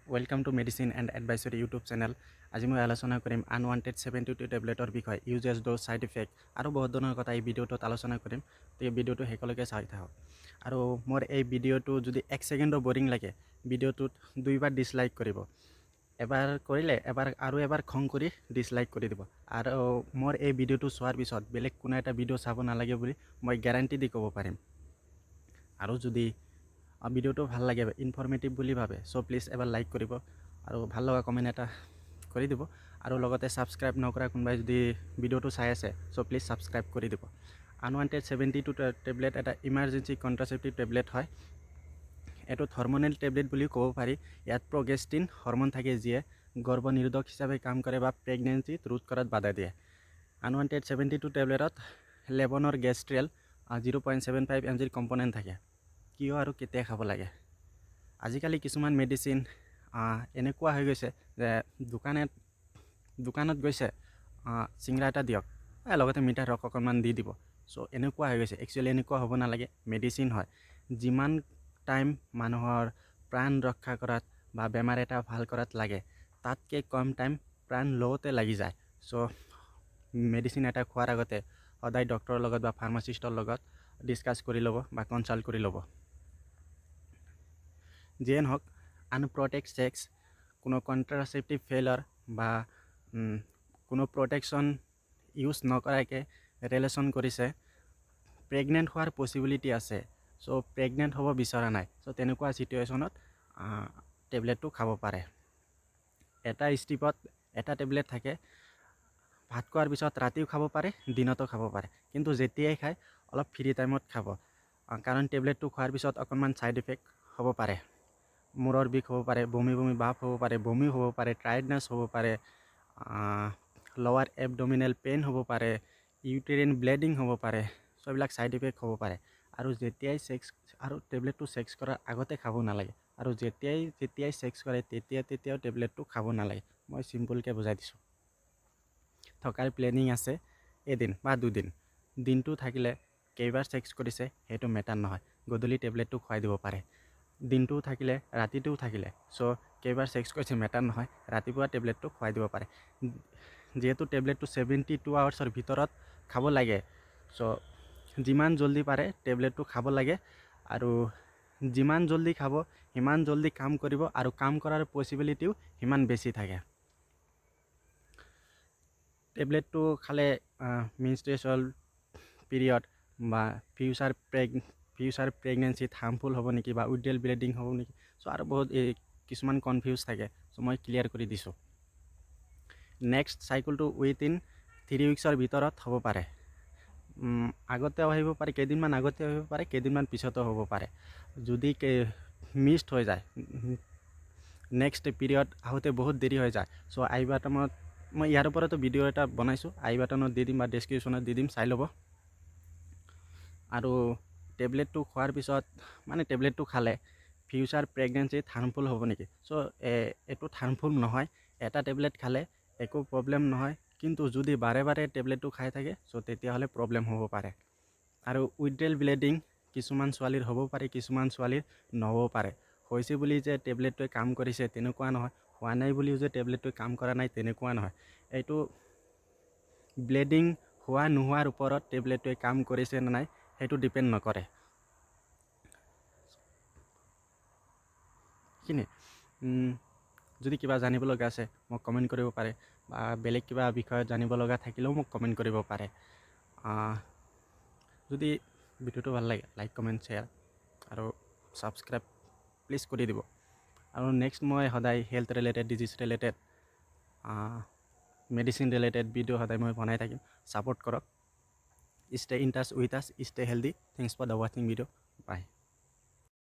Welcome to Medicine and Advisory YouTube channel. আজি মই আলোচনা কৰিম আনৱান্টেড 72 টেবলেটৰ বিষয়ে, ইউজেছ, ড'জ, ছাইড ইফেক্ট আৰু বহুত ধৰণৰ কথা এই ভিডিঅ'টোত আলোচনা কৰিম। গতিকে ভিডিঅ'টো শেষলৈকে চাই থাকক। আৰু মোৰ এই ভিডিঅ'টো যদি এক ছেকেণ্ডো বৰিং লাগে, ভিডিঅ'টোত দুইবাৰ ডিছলাইক কৰিব। এবাৰ কৰিলে এবাৰ আৰু এবাৰ খং কৰি ডিছলাইক কৰি দিব। আৰু মোৰ এই ভিডিঅ'টো চোৱাৰ পিছত বেলেগ কোনো এটা ভিডিঅ' চাব নালাগে বুলি মই গেৰাণ্টি দি ক'ব পাৰিম। আৰু যদি ভিডিঅ'টো ভাল লাগে, ইনফৰ্মেটিভ বুলি ভাবে, চ' প্লিজ এবাৰ লাইক কৰিব আৰু ভাল লগা কমেণ্ট এটা কৰি দিব। আৰু লগতে ছাবস্ক্ৰাইব নকৰা কোনোবাই যদি ভিডিঅ'টো চাই আছে, চ' প্লিজ ছাবস্ক্ৰাইব কৰি দিব। আনৱান্টেড 72 টেবলেট এটা ইমাৰ্জেঞ্চি কণ্ট্ৰাচেপ্টিভ টেবলেট হয়। এইটোত হৰমনেল টেবলেট বুলিও ক'ব পাৰি। ইয়াত প্ৰগেষ্টিন হৰমন থাকে, যিয়ে গৰ্ভনিৰোধক হিচাপে কাম কৰে বা প্ৰেগনেঞ্চিত ৰোধ কৰাত বাধা দিয়ে। আনৱান্টেড 72 টেবলেটত লেভ'নৰগেষ্ট্ৰেল 0.75 এম জিৰ কম্পনেণ্ট থাকে। কিয় আৰু কেতিয়া খাব লাগে? আজিকালি কিছুমান মেডিচিন এনেকুৱা হৈ গৈছে যে দোকানত গৈছে, চিংৰা এটা দিয়ক, এই লগতে মিঠা ৰস অকণমান দি দিব। চ' এনেকুৱা হৈ গৈছে। একচুৱেলি এনেকুৱা হ'ব নালাগে। মেডিচিন হয়, যিমান টাইম মানুহৰ প্ৰাণ ৰক্ষা কৰাত বা বেমাৰ এটা ভাল কৰাত লাগে, তাতকৈ কম টাইম প্ৰাণ লওঁতে লাগি যায়। চ' মেডিচিন এটা খোৱাৰ আগতে সদায় ডক্টৰৰ লগত বা ফাৰ্মাচিষ্টৰ লগত ডিছকাছ কৰি ল'ব বা কনচাল্ট কৰি ল'ব। যিয়ে নহওক, আনপ্ৰটেক্ট ছেক্স, কোনো কণ্ট্ৰাচেপ্টিভ ফেইলাৰ বা কোনো প্ৰটেকশ্যন ইউজ নকৰাকৈ ৰিলেশ্যন কৰিছে, প্ৰেগনেণ্ট হোৱাৰ পচিবিলিটি আছে। চ' প্ৰেগনেণ্ট হ'ব বিচৰা নাই, চ' তেনেকুৱা চিটুৱেশ্যনত টেবলেটটো খাব পাৰে। এটা ষ্ট্ৰিপত এটা টেবলেট থাকে। ভাত খোৱাৰ পিছত ৰাতিও খাব পাৰে, দিনতো খাব পাৰে। কিন্তু যেতিয়াই খায়, অলপ ফ্ৰী টাইমত খাব, কাৰণ টেবলেটটো খোৱাৰ পিছত অকণমান ছাইড ইফেক্ট হ'ব পাৰে। মূৰৰ বিষ হ'ব পাৰে, বমি বমি ভাৱ হ'ব পাৰে, বমি হ'ব পাৰে, টায়াৰ্ডনেছ হ'ব পাৰে, লৱাৰ এবডমিনেল পেইন হ'ব পাৰে, ইউটেৰিন ব্লিডিং হ'ব পাৰে। চ' এইবিলাক ছাইড ইফেক্ট হ'ব পাৰে। আৰু যেতিয়াই ছেক্স আৰু টেবলেটটো ছেক্স কৰাৰ আগতে খাব নালাগে আৰু যেতিয়াই যেতিয়াই ছেক্স কৰে, তেতিয়া তেতিয়াও টেবলেটটো খাব নালাগে। মই চিম্পুলকৈ বুজাই দিছোঁ। থকাৰ প্লেনিং আছে এদিন বা দুদিন, দিনটো থাকিলে কেইবাৰ ছেক্স কৰিছে সেইটো মেটাৰ নহয়, গধূলি টেবলেটটো খুৱাই দিব পাৰে। দিনটোও থাকিলে, ৰাতিটোও থাকিলে, চ' কেইবাৰ ছেক্স কৰিছে মেটাৰ নহয়, ৰাতিপুৱা টেবলেটটো খুৱাই দিব পাৰে। যিহেতু টেবলেটটো 72 আৱাৰ্ছৰ ভিতৰত খাব লাগে, চ' যিমান জল্দি পাৰে টেবলেটটো খাব লাগে। আৰু যিমান জল্দি খাব, সিমান জল্দি কাম কৰিব আৰু কাম কৰাৰ পচিবিলিটিও সিমান বেছি থাকে। টেবলেটটো খালে মেনষ্ট্ৰুৱেশ্যন পিৰিয়ড বা ফিউচাৰ প্ৰেগনেঞ্চিত হাৰ্মফুল হ'ব নেকি বা উইড্ৰেল ব্লিডিং হ'ব নেকি, চ' আৰু বহুত এই কিছুমান কনফিউজ থাকে। চ' মই ক্লিয়াৰ কৰি দিছোঁ। নেক্সট চাইকেলটো উইথইন 3 উইকছৰ ভিতৰত হ'ব পাৰে। আগতেও আহিব পাৰে, কেইদিনমান আগতে আহিব পাৰে, কেইদিনমান পিছতো হ'ব পাৰে। যদি মিছড হৈ যায়, নেক্সট পিৰিয়ড আহোঁতে বহুত দেৰি হৈ যায়, চ' আই বাটনত মই ইয়াৰ ওপৰতো ভিডিঅ' এটা বনাইছোঁ, আই বাটনত দি দিম বা ডেছক্ৰিপশ্যনত দি দিম, চাই ল'ব। আৰু টেবলেটটো খোৱাৰ পিছত, মানে টেবলেটটো খালে ফিউচাৰ প্ৰেগনেঞ্চিত হাৰ্মফুল হ'ব নেকি? চ' এইটোত হাৰ্মফুল নহয়। এটা টেবলেট খালে একো প্ৰব্লেম নহয়, কিন্তু যদি বাৰে বাৰে টেবলেটটো খাই থাকে, চ' তেতিয়াহ'লে প্ৰব্লেম হ'ব পাৰে। আৰু উইড্ৰেল ব্লিডিং কিছুমান ছোৱালীৰ হ'ব পাৰে, কিছুমান ছোৱালীৰ নহ'ব পাৰে। হৈছে বুলি যে টেবলেটটোৱে কাম কৰিছে তেনেকুৱা নহয়, হোৱা নাই বুলিও যে টেবলেটটোৱে কাম কৰা নাই তেনেকুৱা নহয়। এইটো ব্লিডিং হোৱা নোহোৱাৰ ওপৰত টেবলেটটোৱে কাম কৰিছে নে নাই সেইটো ডিপেণ্ড নকৰে। সেইখিনিয়ে। যদি কিবা জানিব লগা আছে, মোক কমেণ্ট কৰিব পাৰে বা বেলেগ কিবা বিষয়ত জানিব লগা থাকিলেও মোক কমেণ্ট কৰিব পাৰে। যদি ভিডিঅ'টো ভাল লাগে, লাইক, কমেণ্ট, শ্বেয়াৰ আৰু ছাবস্ক্ৰাইব প্লিজ কৰি দিব। আৰু নেক্সট মই সদায় health related, disease related, medicine related video সদায় মই বনাই থাকিম। ছাপোৰ্ট কৰক। Stay in touch with us, stay healthy. Thanks for the watching video. Bye.